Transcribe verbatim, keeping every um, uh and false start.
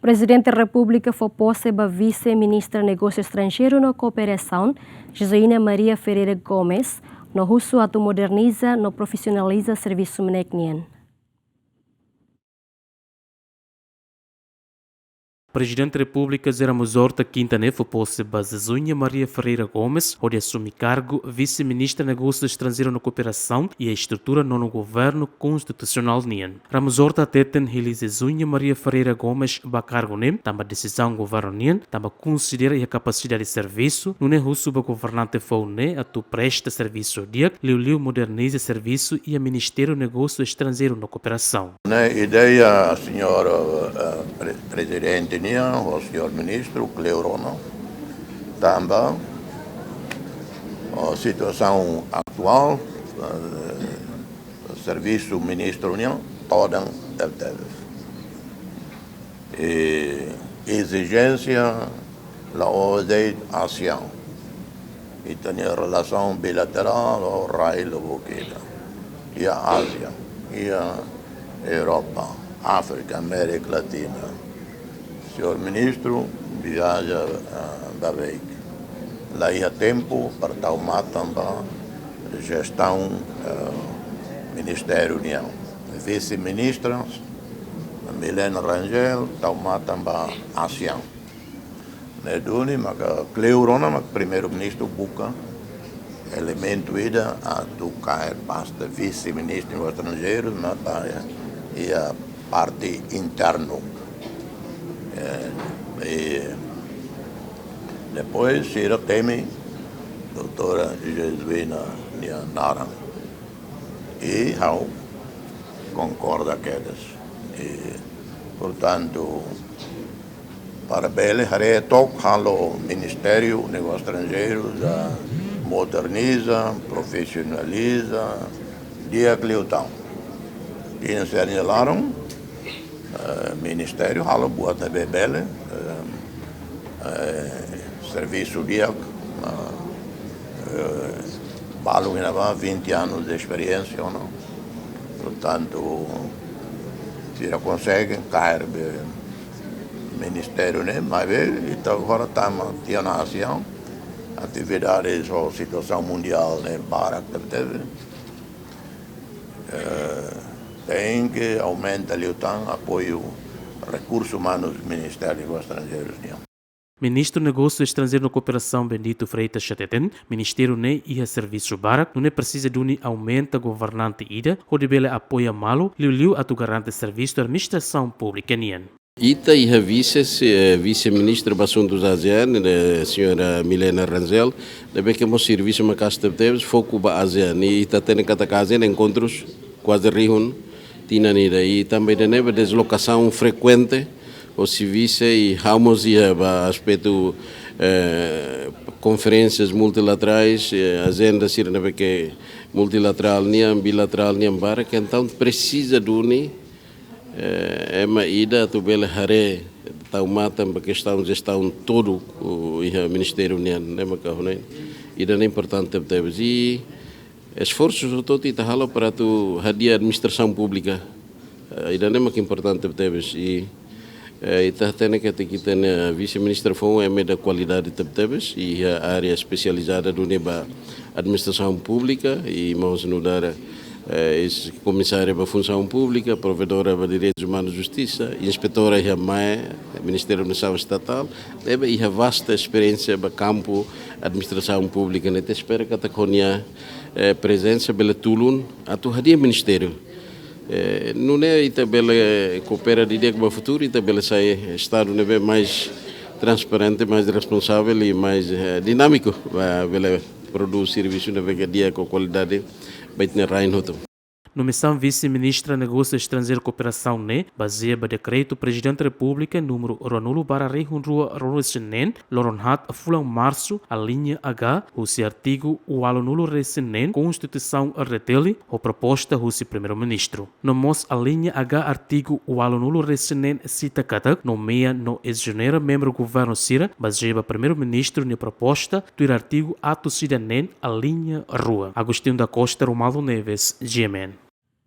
Prezidente Repúblika fó pose ba Vise-Ministra Negósiu Estranjeiru no Kooperasaun, Jesuína Maria Ferreira Gomes, no husu atu moderniza no profisionaliza servisu MNEK nian. Prezidente Repúblika José Ramos Horta kinta ne'e fó pose ba Jesuína Maria Ferreira Gomes, hodi asume kargu Vise-Ministra Negósiu Estranjeiru no Kooperasaun iha estrutura nonu governu konstitusionál nian. Ramos Horta hateten hili Jesuína Maria Ferreira Gomes ba kargu ne'e, tanba desizaun governu nian, tanba konsidera iha kapasidade servisu, nune'e husu ba governante foun ne'e atu presta servisu di'ak, liuliu moderniza servisu iha Ministériu Negósiu Estranjeiru no Kooperasaun. Ne'e ideia señór, eh, pre-, prezidente nian, ho señór ministru, kleur ona, tanba, ho situasaun atuál, eh, servisu ministru nian todan tebetebes. I ezijénsia la'ós de'it ASEAN. Ita-nia relasaun bilaterál ho rai lubuk ida. Iha Ázia, iha Europa, Áfrika, Amérika Latina. Señór ministru viaja, ah, ba Beik. La iha tempu para tau matan ba jestaun, eh, ministériu nian. Vise-ministra Milena Rangel tau matan ba ASEAN. Ne'e duni maka kleur ona mak primeiru-ministru buka elementu ida atu kaer pasta vise-ministru negósiu estranjeiru, mas ba iha parte internu. Eh, i depois sira temi doutora Jesuína nia naran. I ha'u konkorda kedas. I, portantu, para bele haree took halo Ministériu Negósiu Estranjeiru, moderniza, profisionaliza, di'ak liután. Iha sira-nia laran, eh, ministériu halo buat ne'ebé bele, eh, eh, servisu di'ak, eh, eh, balu iha ne'ebá vinte anos de experiência, não? Portantu, sira konsege kaer be ministériu ne'e, maibé ita agora tama tiha ona ASEAN, atividades ho situasaun mundiál ne'e barak tebetebes. Eh, tenke aumenta liután apoiu rekursus umanus Ministériu Negósiu Estranjeiru nian. Ministru Negósiu Estranjeiru no Kooperasaun Bendito Freitas hateten, ministériu ne'e iha servisu barak, nune'e presiza duni aumenta governante ida, hodi bele apoia malu, liuliu atu garante servisu administrasaun públika nian. Ita iha vise, se, eh, vise-ministra ba asuntus ASEAN, eh, señora Milena Rangel, ne'ebé ke mós servisu maka'as tebetebes, foku ba ASEAN. I ita hatene katak ASEAN enkontrus kuaze rihun tinan ida. I tanba ida-ne'e ba deslokasaun frekuente, hosi vise i ha'u mós iha ba aspetu, eh, konferénsias multilaterais, eh, ajenda sira ne'ebé ke multilaterál nian, bilaterál nian barak, entaun presiza duni, eh, ema ida atu bele haree tau matan ba kestaun jestaun toduk, uh, iha ministériu nian, ne'e maka hanoin. Ida-ne'e importante tebes. I esforsu hotu-hotu ita halo para atu hadi'a administrasaun públika. Eh, ida-ne'e maka importante tebes. I, eh, ita hatene katak ita-nia vise-ministra foun ema ida kualidade tebes, iha área espesializada duni ba administrasaun públika, i mós nu'udar, eh, eis-komisária ba funsaun públika, provedora ba direitus umanus justisa, inspetora iha mae, Ministériu Administrasaun Estatál, ne'ebé iha vasta esperiénsia ba kampu administrasaun públika, ne'e ita espera katak ho nia, eh, prezensa bele tulun atu hadi'a ministériu. Eh, nune'e ita bele koopera didi'ak ba futuru, ita bele sai estadu ne'ebé mais transparente, mais responsavel i mais, eh, dinámiku, ba bele prodús servisu ne'ebé ke di'ak ho kualidade ba ita-nia rain hotu. Nomeasaun Vise-Ministra Negósiu Estranjeiru Kooperasaun ne'e bazeia ba dekretu Prezidente Repúblika númeru ruanulu barra rihun rua ruanulu-resin-neen, loron haat fulan Marsu, alínea H, husi artigu ualunulu-resin-neen Konstituisaun R D T L, ho proposta husi Primeiru-Ministru. No mós alínea H artigu ualunulu-resin-neen sita katak, nomeia no ezonera membru governu sira, bazeia ba Primeiru-Ministru nia proposta, tuir artigu atus ida-neen, alínea rua. Agostinho da Costa, Romualdo Neves, G M N.